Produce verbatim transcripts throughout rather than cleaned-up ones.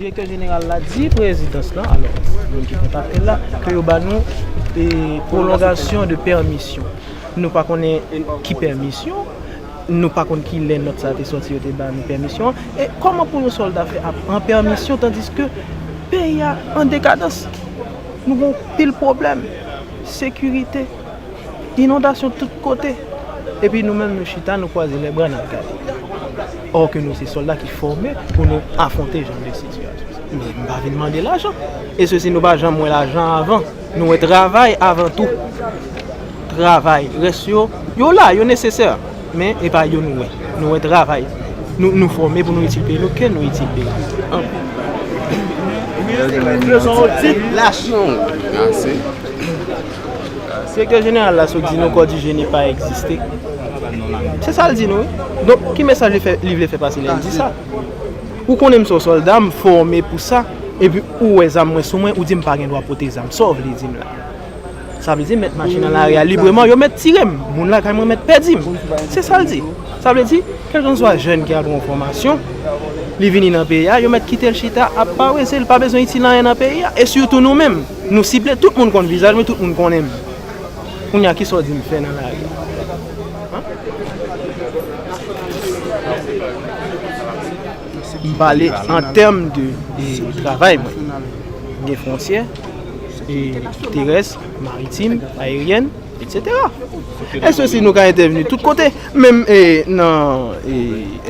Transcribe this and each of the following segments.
Direktè jeneral la di prezidans lan, alò, moun ki kontakte l la, ke yo ba nou e pwolongasyon de pèmisyon. Nou pa konnen ki pèmisyon, nou pa konn ki lè nòt sa te sòti, yo te ba nou pèmisyon an. E kòman pou yon sòlda fè ap pran pèmisyon tandiske peyi a an dekadans? Nou gen pil pwoblèm, sekirite, inondasyon tout kote. Epi nou menm nou chita, nou kwaze lè bra, n ap gade. Or ke nou se sòlda ki fòme pou nou afwonte jan de sitiyasyon sa. Men m pa vin mande lajan. E sesi nou pa janm wè lajan avan. Nou wè travay avan tou. Travay. Rès yo, yo la, yo nesesè. Men e pa yo nou wè. Nou wè travay. Nou, nou fòme pou nou itil peyi nou, ke nou itil peyi nou. Lajan. Direktè jeneral la sot di nou kò di jeni pa egziste. Se sa l di nou, wi. Donk, ki mesaj li fè, li vle fè pase lè l di sa? Ou konnen m se yon sòlda, m fòme pou sa, epi ou wè zam mwen sou mwen, ou di m pa gen dwa pote zam. Sa w vle di m la? Sa vle di m met machin nan lari a libreman, yo met tire m. Moun lakay mwen met pèdi m. Se sa l di. Sa vle di, kèlkanswa jèn ki al pran yon fòmasyon, li vini nan peyi a, yo met kite l chita ap parese, li pa bezwen itil anyen nan peyi a. E sitou nou menm, nou sible, tout moun konn vizaj mwen, tout moun konnen m. Kounye a, kisa w di m fè nan lari a? Hein? M pale an tèm de, de travay mwen. Gen fwontyè, e terès, maritim, aeryèn, etsetera. E sesi nou ka entèvni tout kote, menm e, nan e,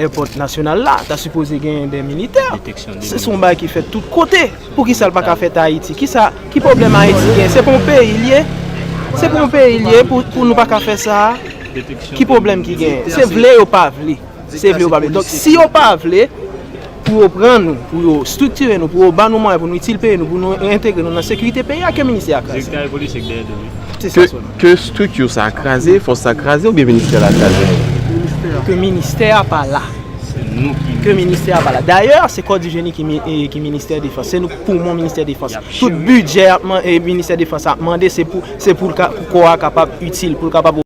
èpòt nasyonal la, ta sipoze gen de militè. Se se yon bagay ki fèt tout kote. Poukisa l pa ka fèt Ayiti? Kisa, ki pwoblèm Ayiti gen? Se pa yon peyi l ye? Se pa yon peyi l ye pou, pou nou pa ka fè sa? Ki pwoblèm ki gen? Se vle yo pa vle. Se vle yo pa vle. Donk, si yo pa vle pou yo pran nou, pou yo estriktire nou, pou yo ba nou mwayen pou nou itil peyi nou, pou nou entegre nou nan sekirite peyi a, ke ministè a kraze. Direktè politik dèyè do li. Se sa sèlman. Ke estrikti sa kraze, fòs sa kraze oubyen ministè la kraze? Ke ministè a pa la. Ke ministè a pa la. Dayè, se kò di jeni ki, mi- e, ki ministè defans. Se nou poumon ministè defans. Tout bidjè ap man- e, ministè defans ap mande, se pou, se pou l ka- pou kò a kapab itil, pou l kapab